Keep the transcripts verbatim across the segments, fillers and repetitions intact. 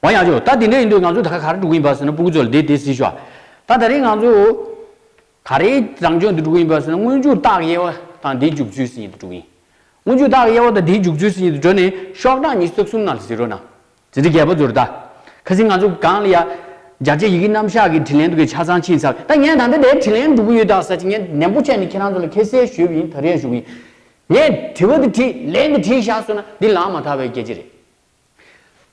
འོ་ཡག་ཤོས། ད་དེ་འདྲ་ཡིན་དུས་ང་ཚོ་ད་ག་རེ་འགྲོ་གི་ཡིན་པ་ཟེར་ན། སྤུ་གུ་ཚོ་ལ་དེ་དེ་གཟིགས་ཤོག་ད་ད་རེས་ང་ཚོ་ག་རེའི་རང་སྦྱོང་དུ་འགྲོ་གི་ཡིན་པ་ཟེར་ན། སྔོན་འཇུག་རྟགས་དབྱེ་བ་དང་དེའི་འཇུག་ཚུལ་ཟེར་ཡིན་དུ་འགྲོ་གི་ཡིན། སྔོན་འཇུག་རྟགས་དབྱེ་བ་དང་དེའི་འཇུག་ཚུལ་ཟེར་ཡིན་དུ་འགྲོ་ནས། ཤོག་གྲངས་ཉི་ཤུ་རྩ་གསུམ་ནང་ལ་གཟིགས་རོགས་གནང་། འཛིན་གྲྭ་བརྒྱད་པ་ཚོར་ད། ཁ་སང་ང་ཚོ་སྒང་ལ་ཡ། སྦྱར་བྱེད་ཡི་གེ་རྣམ་གཞག་གི་དྲིས་ལན་དེ་གའི་ཆ་ཚང་ཕྱིན་ཚར། ད་ངས་ད་ལྟ་དེའི་དྲིས་ལན་འགྲོ་གི་ཡོད་ད་ཟེར་གྱི། ངས་ནན་པོ་བྱས་ནས་ཁྱེད་རང་ཚོ་ལ་ཁ་གསལ་ཞུས་པ་ཡིན། ད་རེས་ཞུ་གི་ཡིན། ངས་དྲི་བ་འདི་དྲིས། ལན་འདི་བྲིས་བཞག་སོང་ན་འདི་ལག་མ་ཐག་པའི་སྐད་ཆ་རེད།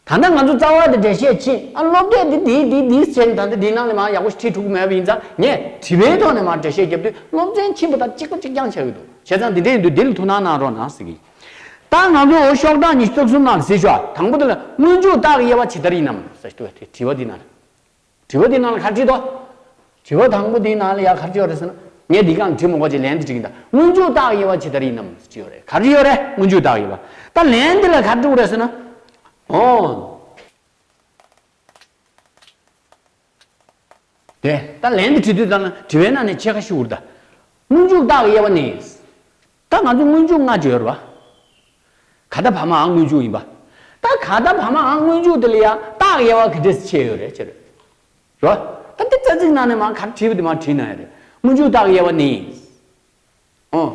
ད་ལྟ་ང་ཚོ་རྩ་བ་དེ་འགྲེལ་བཤད་ཕྱིན། ཨ། སློབ་དེབ་འདི་འདི་འདི་འདི་ཟེར་ནས་ད་ལྟ་འདི་ནང་ལ་མར་ཡག་པོ་ཞིག་བྲིས་ཐུབ་ཀྱི་མེད་པ་ཡིན་ཙང་། ངས་དྲི་བའི་ཐོག་ནས་མར་འགྲེལ་བཤད་བརྒྱབ་དུས་སློབ་ཚན་ཕྱིན་པ་དང་གཅིག་པ་གཅིག་རྐྱང་ཆགས་ཀྱི་འདུག་བྱས་ཙང་འདི་འདྲ་ཡིན་དུས་འདི་ལ་ཐུགས་སྣང་གནང་རོགས་གནང་ཟེར་གྱི་ཡིན། ད་ང་ཚོ་ཤོག་གྲངས་ཉི་ཤུ་རྩ་གསུམ་ནང་ལ་གཟིགས་ཤོག་དང་པོ་དེ་ལ། སྔོན་འཇུག་རྟགས་དབྱེ་བ་ཇི་ལྟར་ཡིན་ནམ་ཟེར་འདུག་དྲི་བ་འདི་ནང་ལ། དྲི་བ་འདི་ནང་ལ་ག་རེ་བྲིས་འདུག་དྲི་བ་དང་པོ་འདིའི་ནང་ལ་ཡ་ག་རེ་བྲིས་ཡོད་རེད་ཟེར་ན། ངས་འདི་སྒང་བྲིས་མ་དགོས་ཀྱི། ལན་འདི་བྲིས་ཀྱིན་གདའ། སྔོན་འཇུག་རྟགས་དབྱེ་བ་ཇི་ལྟར་ཡིན་ནམ་བྲིས་ཡོད་རེད། ག་རེ་བྲིས་ཡོད་རེད། སྔོན་འཇུག་རྟགས་དབྱེ་བ། ད་ལན་འདི་ལ་ག་རེ་འདུག་རེད་ཟེར་ན། ཨོ། དེ་ད་ལན་འདི་བྲིས་དུས་ཙམ་ལ་དྲི་བའི་ནང་ནས་ཕྱེད་ཀ་ཤོར་གདའ། སྔོན་འཇུག་རྟགས་དབྱེ་བ་ནི། ད་ང་ཚོ་སྔོན་འཇུག་ལྔ་བརྗོད་རེད་བ། ག་ད་བ་མ་འ་སྔོན་འཇུག་ཡིན་པ། ད་ག་ད་བ་མ་འ་སྔོན་འཇུག་དེ་ལ་ཡ་རྟགས་དབྱེ་བ་ག་འདྲས་ཕྱེ་ཡོད་རེད་ཟེར། རེད་བ། ད་འདི་རྩ་ཚིག་ནང་ནས་མར་ག་རེ་བྲིས་པ་དེ་མར་བྲིས་ན་ཡ་རེད། སྔོན་འཇུག་རྟགས་དབྱེ་བ་ནི། ཨོ།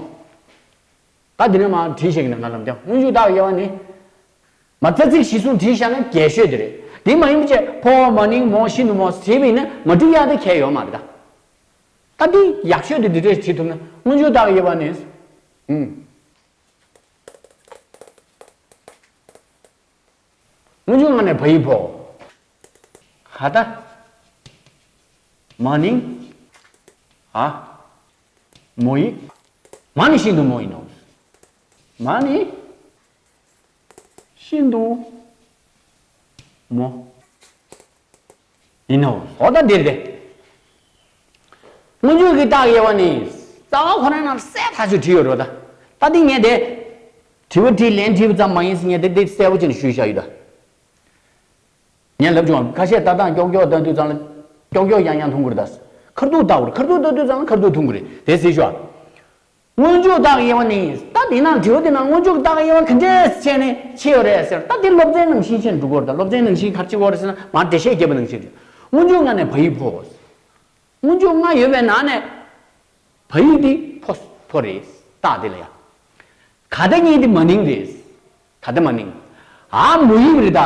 ད་འདི་ནས་མར་བྲིས་ཤེས་ཀྱི་ན། ང་ལམ་ཀྱང་སྔོན་འཇུག་རྟགས་དབྱེ་བ་ནི། མ་རྩ་ཚིག་གཞི་བཟུང་བྲིས་བཞག་ན་རྒྱས་ཤོས་དེ་རེད། དེ་མ་ཡིན་པ་བྱས་ཕོ་མ་ནིང་མོ་ཤིན་ཏུ་མོ་བྲིས་པ་ཡིན་ན་མ་འགྲིག་ཡ་དེ་གལ་ཡོད་མ་རེད་ད། ད་འདི་ཡག་ཤོས་དེ་འདི་འདྲས་བྲིས་ཐུབ་ན། སྔོན་འཇུག་རྟགས་དབྱེ་བ་ནི། ཨུམ། སྔོན་འཇུག་ལྔ་ནས་བ་ཡིག་ཕོ། ག་ད། མ་ནིང་། ཨ། མོ་ཡིག་མ་ནི་ཤིན་ཏུ་མོ་ཡིན་ནོ། མ་ནི་ཤིན་ཏུ་མོ་ཡིན་ནོ། འོ་ད་འདིར་དེ། སྔོན་འཇུག་གི་རྟགས་དབྱེ་བ་ནི། རྩ་བ་ཁོ་རང་ནང་གསལ་ཐག་ཆོད་བྲིས་ཡོད་རེད་ད། ད་འདི་ངས་དེ། དྲི་བ་དྲིས་ལན་དྲིས་པ་ཙམ་མ་ཡིན་ཟེར། ངས་དེ་འདི་གསལ་པོ་བྱས་ནས་ཞུས་བཞག་ཡོད་ད། ངས་ལབ་བྱུང་། ཁ་ཤས་ཏག་ཏག་ཀྱོག་ཀྱོག་ལྟ་དུས་ཙམ་ལ་ཀྱོག་ཀྱོག་ཡང་ཡང་མཐོང་གི་རེད་ད། ཁ་ཐུག་ལྟ་བར། ཁ་ཐུག་ལྟ་དུས་ཙམ་ལ་ཁ་ཐུག་མཐོང་གི་རེད། དེ་གཟིགས་ཤོག་སྔོན་འཇུག་རྟགས་དབྱེ་བ་ནི། ད་འདི་ནང་དྲི་བ་འདི་ནང་སྔོན་འཇུག་རྟགས་དབྱེ་བ་ག་འདྲས་བྱས་ནས་ཕྱེ་ཡོད་རེད་ཟེར། ད་འདི་སློབ་ཚན་ནང་བཞིན་བྱས་ནས་འགྲོ་གི་རེད་ད། སློབ་ཚན་ནང་བཞིན་ག་རེ་བྱེད་དགོས་རེད་ཟེར་ན། མར་འགྲེལ་བཤད་བརྒྱབ་པ་ནང་བཞིན་རེད། སྔོན་འཇུག་ལྔ་ནས་བ་ཡིག་ཕོ། སྔོན་འཇུག་ལྔ་ཡོད་པའི་ནང་ནས་བ་ཡིག་འདི་ཕོ། ཕོ་རེད། རྟགས་འདི་ལ་ཡ། ག་ད་གཉིས་འདི་མ་ནིང་རེད། ག་ད་མ་ནིང་། འ་མོ་ཡིག་རེད་ད།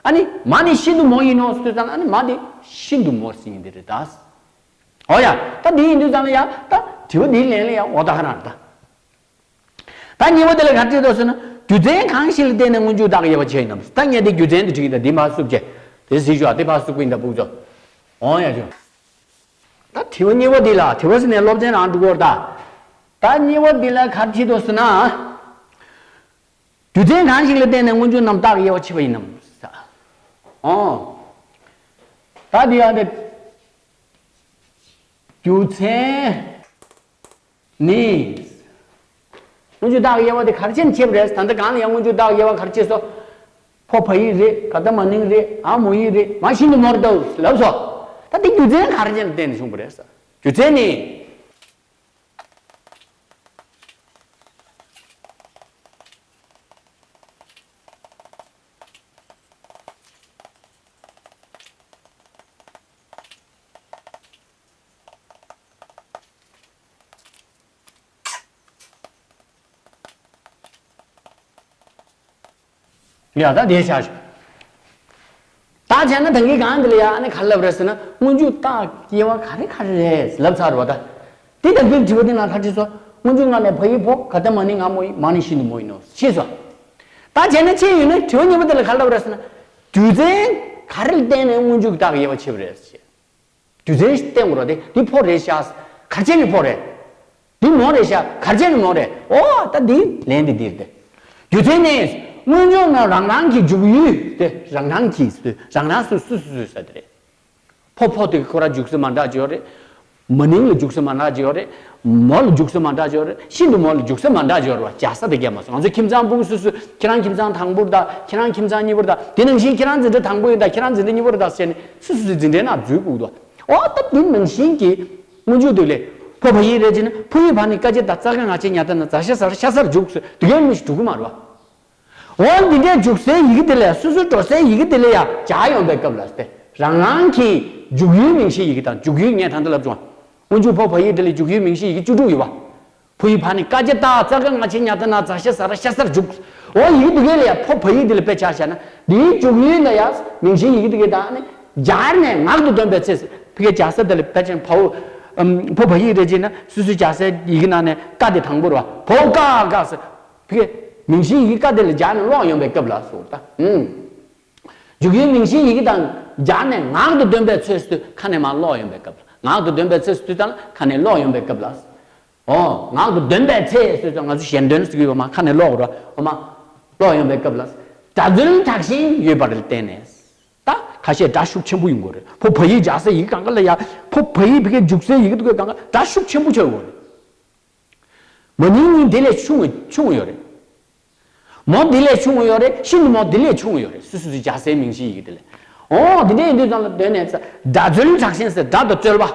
ཨ་ནི་མ་ནི་ཤིན་ཏུ་མོ་ཡིན་ནོ་ཟེར་དུས་ཙམ་ལ། ཨ་ནི་མ་འདི་ཤིན་ཏུ་མོ་ཟེར་ཡིན་འདི་རེད་ད། འོ་ཡ། ད་འདི་ཡིན་དུས་ཙམ་ལ་ཡ། ད་དྲི་བ་འདིའི་ལན་ལ་ཡ། འོ་ད་ཧ་རང་རེད་ད། ད་གཉིས་པ་དེ་ལ་ག་རེ་བྲིས་འདུག་ཟེར་ན། རྒྱུ་མཚན་གང་ཞིག་ལ་བརྟེན་ནས་སྔོན་འཇུག་རྟགས་དབྱེ་བ་ཕྱེ་ཡིན་ནམ། ད་ངས་འདི་རྒྱུ་མཚན་འདི་བྲིས་ཀྱི་ཡིན་ད། འདི་ཕར་བསུབ་བྱས། དེ་གཟིགས་ཤོག་དེ་ཕར་བསུབ་ཀྱི་ཡིན་ད་སྤུ་གུ་ཚོ། འོ་ཡ་ཆོ། ད་དྲི་བ་གཉིས་པ་འདི་ལ། དྲི་བ་ཟེར་ནས་སློབ་ཚན་རང་འགྲོ་གི་ཡོད་རེད་ད། ད་གཉིས་པ་འདི་ལ་ག་རེ་བྲིས་འདུག་ཟེར་ན། རྒྱུ་མཚན་གང་ཞིག་ལ་བརྟེན་ནས་སྔོན་འཇུག་རྣམས་རྟགས་དབྱེ་བ་ཕྱེ་བ་ཡིན་ནམ། ཨོ། ད་འདི་ཡང་དེ། རྒྱུ་མཚན་ནི། སྔོན་འཇུག་རྟགས་དབྱེ་བ་དེ་ག་རེ་བྱས་ནས་ཕྱེ་བ་རེད། ད་ལྟ་གང་ལ་ཡང་སྔོན་འཇུག་རྟགས་དབྱེ་བ་ག་རེ་ཕྱེ་སོང་། ཕོ་བ་ཡིག་རེད། ག་ད་མ་ནིང་རེད། འ་མོ་ཡིག་རེད། མ་ཤིན་ཏུ་མོ་རེད་ད་ལབ་སོང་། ད་དེ་རྒྱུ་མཚན་ག་རེ་བྱས་ནས་བརྟེན་ནས་བྱུང་བ་རེད། རྒྱུ་མཚན་ནི། ཡ་ད་དེ་བྱ་ཞིག་ད་བྱས་ན་ད་གིན་གང་འདི་ལ་ཡ་ཨ་ནི་ག་རེ་ལབ་རེད་ཟེར་ན། སྔོན་འཇུག་རྟགས་དབྱེ་བ་ག་རེ་ག་རེ་རེད་ལབ་ཚར་བ་ད། དེ་ད་གིན་དྲི་བ་འདི་ནང་ག་རེ་བྲིས་སོང་། སྔོན་འཇུག་ལྔ་ནས་བ་ཡིག་ཕོ། ག་ད་མ་ནིང་འ་མོ་ཡིག་མ་ནི་ཤིན་ཏུ་མོ་ཡིན་ནོ་ཕྱིན་སོང་། ད་བྱས་ན་ཕྱིན་ཡོད་ན་དྲི་བ་གཉིས་པ་འདི་ལ་ག་རེ་ལབ་རེད་ཟེར་ན། རྒྱུ་མཚན་ག་རེ་ལ་བརྟེན་ནས་སྔོན་འཇུག་རྟགས་དབྱེ་བ་ཕྱེ་བ་རེད་ཟེར། རྒྱུ་མཚན་ཞིག་བསྟན་དགོས་རེད་དེ། འདི་ཕོ་རེད་ཤག་ག་རེ་བྱས་ནས་ཕོ་རེད། འདི་མོ་རེད་ཤག་ག་རེ་བྱས་ནས་མོ་རེད། ཨོ་ད་འདི་ལན་འདི་འདིར་ཏེ། རྒྱུ་མཚན་ནི། སྔོན་འཇུག་ནི་རང་རང་གི་འཇུག་ཡུལ་དེ། རང་རང་གི་རང་རང་སོ་སོ་སོ་སོ་ཟེར་དེ་རེད། ཕོ་ཕོ་དེ་ཁོ་རང་འཇུག་ས་མ་འདྲ་ཅིག་ཡོད་རེད། མ་ནིང་ལ་འཇུག་ས་མ་འདྲ་ཅིག་ཡོད་རེད། མོ་ལ་འཇུག་ས་མ་འདྲ་ཅིག་ཡོད་རེད། ཤིན་ཏུ་མོ་ལ་འཇུག་ས་མ་འདྲ་ཅིག་ཡོད་རེད་བ། སྦྱར་ས་དེ་རྒྱབ་མ་སོང་། ང་ཚོ་ཁྱིམ་ཚང་ཕྲུ་གུ་སོ་སོ། ཁྱེད་རང་ཁྱིམ་ཚང་དང་པོ་རེད་ད། ཁྱེད་རང་ཁྱིམ་ཚང་གཉིས་པ་རེད་ད། དེ་ནང་བཞིན་ཁྱེད་རང་འཛིན་གྲྭ་དང་པོ་ཡིན་ད། ཁྱེད་རང་འཛིན་གྲྭ་གཉིས་པ་རེད་ད་ཟེར་ནས་སོ་སོ་སོའི་འཛིན་གྲྭའི་ནང་འཛུལ་དགོས་འདུག་ཨོ་ད་དེ་ནང་བཞིན་གྱི་སྔོན་འཇུག་དེ་ལས། ཕོ་བ་ཡིག་རེད་ཅེ་ན། ཕོ་ཡིག་བ་ནི་ཀ་ཅེ་ད་ཙ་ག་ང་ཅེ་ཉ་ད་ན་ཛ་ཤ་ཟ་ར་ཤ་ཟ་ར་འཇུག་ཟེར་དེ་གའི་མི་ཞིག་འགྲོ་གི་མ་རེད་བ། འོ་འདི་འདྲའི་འཇུག་སའི་ཡི་གེ་དེ་ལ་ཡ་སོ་སོའི་འགྲོ་སའི་ཡི་གེ་དེ་ལ་ཡ་སྦྱར་ཡོང་པའི་སྐབས་ལ་སྟེ། རང་རང་གི་འཇུག་ཡུལ་མིང་གཞིའི་ཡི་གེ་དང་། འཇུག་ཡུལ་ངས་ད་ལྟ་ལབ་བྱུང་། སྔོན་འཇུག་ཕོ་བ་ཡིག་དེ་ལ་འཇུག་ཡུལ་མིང་གཞིའི་ཡི་གེ་བཅུ་དྲུག་ཡོད་པ། ཕོ་ཡིག་ཕ་ནི་ཀ་ཇ་ཏ། ཙ་ག་ང་ཆི་ཉ་ཏ་ན། ཛ་ཞ་ཟ་ར་ཤ་སར་འཇུག་འོ་ཡི་གེ་འདི་གའི་ལ་ཡ་ཕོ་བ་ཡིག་འདི་ལ་དཔེ་ཆ་བཞག་ན། འདིའི་འཇུག་ཡུལ་ལ་ཡ་མིང་གཞིའི་ཡི་གེ་འདི་གའི་དང་ནི་སྦྱར་ནས་ངག་ཏུ་འདོན་པའི་ཚེ། ཕ་གི་སྦྱར་ས་དེ་ལ་དཔེ་ཆ་ཕོ་ཕོ་བ་ཡིག་རེད་ཅེ་ན། སོ་སོའི་སྦྱར་སའི་ཡི་གེ་ནང་ནས་ཀ་དེ་དང་པོ་རེད་བ། ཕོ་ཀ་ཀ་ཟེར། ཕ་གི་མིང་གཞིའི་ཡི་གེ་ཀ་དེ་ལ་སྦྱར་ནས་ཀློག་ཡོང་པའི་སྐབས་ལ་སོགས་ད། ཨུམ། འཇུག་ཡུལ་མིང་གཞིའི་ཡི་གེ་དང་སྦྱར་ནས་ངག་ཏུ་འདོན་པའི་ཚེ་སུ་ཁ་ནས་མར་ཀློག་ཡོང་པའི་སྐབས་ལ། ངག་ཏུ་འདོན་པའི་ཚེ་སུ་དང་ཁ་ནས་ཀློག་ཡོང་པའི་སྐབས་ལ། ཨོ། ངག་ཏུ་འདོན་པའི་ཚེ་སུ་ང་ཚོ་ཞལ་འདོན་ཟེར་གྱི་ཡོད་མ། ཁ་ནས་ཀློག་རོ། འོ་མ། ཀློག་ཡོང་པའི་སྐབས་ལ། སྒྲ་རྩོལ་དྲག་ཞན་ཡོད་པར་བརྟེན་ནས། ད་ཁ་ཤས་སྒྲ་ཤུགས་ཆེན་པོ་ཡོང་གི་རེད། ཕོ་བ་ཡིག་སྦྱར་སའི་ཡི་གེ་གང་ག་ལ་ཡ། ཕོ་བ་ཡིག་ཕ་གིའི་འཇུག་སའི་ཡི་གེ་དེ་གང་ག་སྒྲ་ཤུགས་ཆེན་པོ་ཆགས་ཡོད་རེད། མ་ནིང་ནི་འདི་ལས་ཆུང་ཆུང་ཡོད་རེད། མོ་འདི་ལས་ཆུང་ཡོད་རེད། ཤིན་ཏུ་མོ་འདི་ལས་ཆུང་ཡོད་རེད། སུ་སུ་སུ་སྦྱར་སའི་མིང་གཞིའི་ཡི་གེ་དེ་ལས། འོ་འདི་འདྲ་ཡིན་དུས་ཙམ་ལ་དོན་ནས་ཚ། སྒྲ་རྩོལ་དྲག་ཞན་ཟེར། སྒྲ་དང་རྩོལ་བ།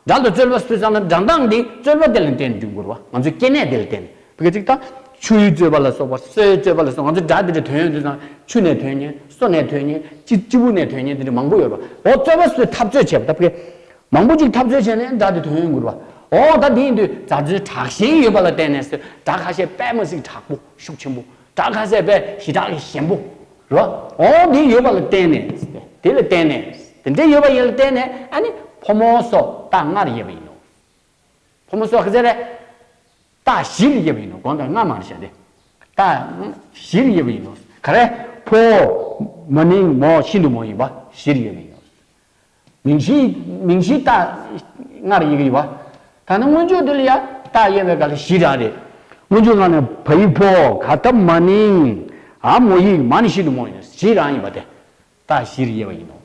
སྒྲ་དང་རྩོལ་བ་སུ་ཙམ་ལ་སྒྲ་གདངས་འདི་རྩོལ་བ་དེ་ལ་བརྟེན་ནས་འབྱུང་དགོས་རེད་བ། ང་ཚོའི་སྐྱེ་གནས་དེ་ལ་བརྟེན་ནས། བ་གི་ཅིག་ད། ཆུ་ཡི་རྩོལ་བ་ལ་སོགས་པ། སོའི་རྩོལ་བ་ལ་སོགས། ང་ཚོའི་སྒྲ་འདི་འདྲ་ཐོན་ཡོང་དུས་ཙམ་ཆུ་ནས་ཐོན་མཁན། སོ་ནས་ཐོན་མཁན། སྤྱི་སྤྱི་བོ་ནས་ཐོན་མཁན་འདི་འདྲ་མང་པོ་ཡོད་རེད་བ། འོ་རྩོལ་བ་སུའི་འཐབ་རྩོད་བྱས་པ་ད་བ་གི་མང་པོ་ཅིག་འཐབ་རྩོད་བྱས་ནས་སྒྲ་དེ་ཐོན་ཡོང་གི་རེད་བ། འོ་ད་དེ་ཡིན་དུས་སྒྲ་རྩོལ་དྲག་ཞན་ཡོད་པ་ལ་བརྟེན་ནས་ཟེར། སྒྲ་ཁ་ཤས་དཔེ་མི་སྲིད་དྲག་པོ་ཤུགས་ཆེན་པོ། སྒྲ་ཁ་ཤས་དཔེ་ཞེ་དྲག་གི་ཞན་པོ་རེད་བ། འོ་དེ་ཡོད་པ་ལ་བརྟེན་ནས། དེ་ལ་བརྟེན་ནས། དེ་འདྲ་ཡོད་པ་ཡིན་ལ་བརྟེན་ནས་ཨ་ནི་ཕོ་མོ་སོགས་རྟགས་ལྔར་དབྱེ་བ་ཡིན་ནོ། ཕོ་མོ་སོགས་ག་ཚད་རེད། རྟགས་བཞིར་དབྱེ་བ་ཡིན་ནོ། གོང་དུ་ལྔ་མ་རེད་བཤད་དེ། རྟགས་བཞིར་དབྱེ་བ་ཡིན་ནོ། ག་རེ། ཕོ། མ་ནིང་། མོ། ཤིན་ཏུ་མོ་ཡིན་པ་བཞིར་དབྱེ་བ་ཡིན་ནོ། མིང་གཞི། མིང་གཞི་རྟགས་ལྔར་དབྱེ་གི་ཡོད་པ། ད་ནི་སྔོན་འཇུག་འདི་ལ་ཡ་རྟགས་དབྱེ་བའི་སྐབས་ལ་བཞི་རང་རེད། སྔོན་འཇུག་ནང་ནས་བ་ཡིག་ཕོ། ག་ད་མ་ནིང་། འ་མོ་ཡིག་མ་ནི་ཤིན་ཏུ་མོ་ཡིན་ནོ། བཞི་རང་ཡིན་པ་དེ། རྟགས་བཞིར་དབྱེ་བ་ཡིན་ནོ།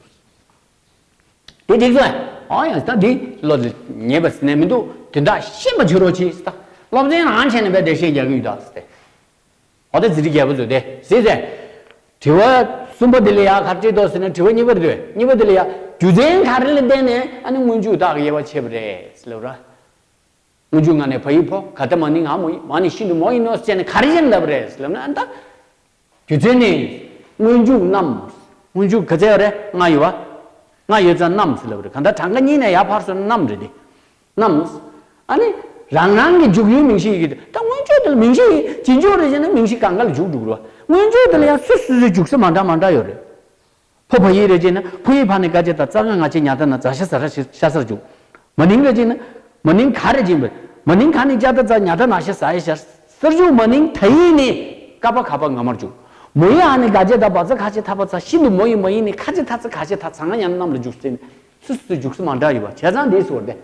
དེ་འགྲིག་སོང་། ཨ་ཡང་ད་འདི་བློ་ལ་ངེས་པ་ཟིན་ནས་མི་འདུག་དོན་དག་ཤེས་པ་བྱེད་རོགས་གྱིས་ཟེར། སློབ་ཚན་རང་བྱས་ནས་བས་འགྲེལ་བཤད་རྒྱག་གི་ཡོད་ད་ཟེར་ཏེ། འོ་དེ་ཟེར་རྒྱལ་པོ་ཚོས་དེ་ཟེར་ཟེར། དྲི་བ་གསུམ་པ་འདི་ལ་ཡ་ག་རེ་འདུག་ཟེར་ན། དྲི་བ་གཉིས་པ་རེད་འདུག་གཉིས་པ་འདི་ལ་ཡ་རྒྱུ་མཚན་ག་རེ་ལ་བརྟེན་ནས་ཨ་ནི་སྔོན་འཇུག་རྟགས་ཀྱི་དབྱེ་བ་ཕྱེ་བ་རེད་ཟེར་ལབ་ར། སྔོན་འཇུག་ནང་ནས་བ་ཡིག་ཕོ། ག་ད་མ་ནིང་། འ་མོ་ཡིག་མ་ནི་ཤིན་ཏུ་མོ་ཡིན་ནོ་ཟེར་ནས་ག་རེ་བྱས་ནས་ལབ་པ་རེད་ཟེར་ལབ་ན། ཨ་ད། རྒྱུ་མཚན་ནི། སྔོན་འཇུག་རྣམས། སྔོན་འཇུག་ག་ཚད་ཡོད་རེད། ལྔ་ཡོད་པ། ལྔ་ཡོད་ཙང་རྣམས་ཟེར་ལབ་པ་རེད། གང་ལྟར་གྲངས་ཀ་གཉིས་ནས་ཡར་ཕར་སོང་ན་རྣམས་རེད་དེ། རྣམས། ཨ་ནི། རང་རང་གི་འཇུག་ཡུལ་མིང་གཞི་ཡི་གེ་དེ། ད་སྔོན་འཇུག་དེ་ལ་མིང་གཞི་ཡི་རྗེས་འཇུག་རེད་ཅེ་ན་མིང་གཞི་གང་ག་ལ་འཇུག་འགྲོ་གི་རེད་བ། སྔོན་འཇུག་དེ་ལ་ཡང་སོ་སོ་སོའི་འཇུག་ས་མ་འདྲ་མ་འདྲ་ཡོད་རེད། ཕོ་བ་ཡིག་རེད་ཅེ་ན་ཕོ་ཡིག་ཕ་ནི་ཀ་ཇ་ཏ། ཙ་ག་ང་ཆི་ཉ་ཏ་ན། ཛ་ཞ་ཟ་ར་ཤ་སར་འཇུག་མ་ནིང་རེད་ཅེ་ན། མ་ནིང་ག་རེད་ཅེ་ན། མ་ནིང་ག་ནི་ཇ་ཏ་ཛ་ཉ་ཏ་ན་ཤ་ཟ་ཡ་ཤར་སར་འཇུག་མ་ནིང་ད་ཡིག་ནི་ཀ་པ་ག་པ་ང་མར་འཇུག་མོ་ཡིག་འ་ནི་ག་ཇ་ད་བ་ཛ་ག་ཤ་ཐ་བ་ཛ། ཤིན་ཏུ་མོ་ཡིག་མ་ཡིག་ནི་ཁ་ཇ་ཐ་ཛ་ག་ཤ་ཐ་ཛ། ང་ཉ་ན་རྣམས་ལ་འཇུག་ཟེར་ནས་སོ་སོ་སོའི་འཇུག་ས་མ་འདྲ་ཡོད་པ་བྱས་ཙང་འདི་ཟེར་བ་རེད།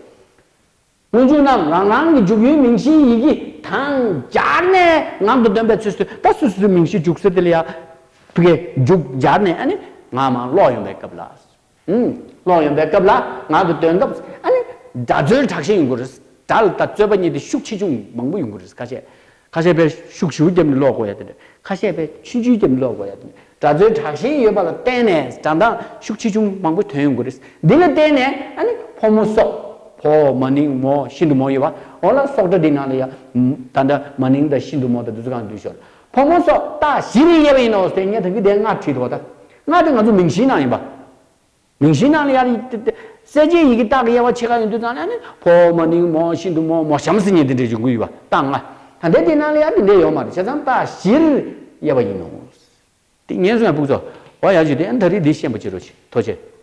སྔོན་འཇུག་རྣམས་རང་རང་གི་འཇུག་ཡུལ་མིང་གཞིའི་ཡི་གེ་དང་སྦྱར་ནས་ངག་ཏུ་འདོན་པའི་ཚུལ་དུ། ད་སོ་སོ་སོའི་མིང་གཞི་འཇུག་ས་དེ་ལ་ཡ་ཕ་གི་འཇུག་སྦྱར་ནས་ཨ་ནི་ངག་མར་ཀློག་ཡོང་པའི་སྐབས་ལ། ཨུམ། ཀློག་ཡོང་པའི་སྐབས་ལ་ངག་ཏུ་འདོན་སྐབས་ཨ་ནི་སྒྲ་རྩོལ་དྲག་ཞན་ཡོང་གི་རེད། སྒྲ་ལ་ད་རྩོལ་བ་གཉིས་དེ་ཤུགས་ཆེ་ཆུང་མང་པོ་ཡོང་གི་རེད། ཁ་ཤས། ཁ་ཤས་དཔེ་ཤུགས་ཞེ་པོ་བརྒྱབ་ནས་ཀློག་དགོས་ཡ་དེ་འདྲ། ཁ་ཤས་དཔེ་ཆུང་ཆུང་བརྒྱབ་ནས་ཀློག་དགོས་ཡ་དེ་འདྲ། སྒྲ་རྩོལ་དྲག་ཞན་ཡོད་པ་ལ་བརྟེན་ནས་སྒྲ་གདངས་ཤུགས་ཆེ་ཆུང་མང་པོ་ཐོན་ཡོང་གི་རེད། འདི་ལ་བརྟེན་ནས་ཨ་ནི་ཕོ་མོ་སོགས། ཕོ། མ་ནིང་། མོ། ཤིན་ཏུ་མོ་ཡོད་པ། འོ་ལ་སོགས་སྒྲ་འདི་ནང་ལ་ཡ། ད་ལྟ་མ་ནིང་དང་ཤིན་ཏུ་མོ་དང་འདི་ཚོ་གང་འདུས་ཤོར། ཕོ་མོ་སོགས་རྟགས་བཞིར་དབྱེ་བ་ཡིན་ནོ་ཟེར། ངས་ད་གི་དེ་ལྔ་བྲིས་འདུག་ད་ལྔ་དེ་ང་ཚོ་མིང་གཞིའི་ནང་ཡིན་པ། མིང་གཞིའི་ནང་ལ་ཡ་ཏེ་ཏེ་གསལ་བྱེད་ཡི་གེ་རྟགས་ཀྱི་དབྱེ་བ་ཕྱེ་ག་ཡོང་དུས་ཙང་ལ་ནི་ཕོ། མ་ནིང་། མོ། ཤིན་ཏུ་མོ། མོ་གཤམ་ཟེར་མཁན་དེ་འདྲ་ཡོང་གི་ཡོད་པ། རྟགས་ལྔ། ད་ལྟའི་དེ་ནང་ལ་ཡ་དེ་འདྲ་ཡོད་མ་རེད། བྱས་ཙང་རྟགས་བཞིར་དབྱེ་བ་ཡིན་ནོ། དེ་ངན་སོང་ཡང་ཕུགས་ཚོགས་བ་ཡ་ཇུ་དེ་ཨན་ད་རེས་འདི་ཤེས་པ་བྱེད་རོགས་བྱེད། ཐུགས་རྗེ་ཆེ།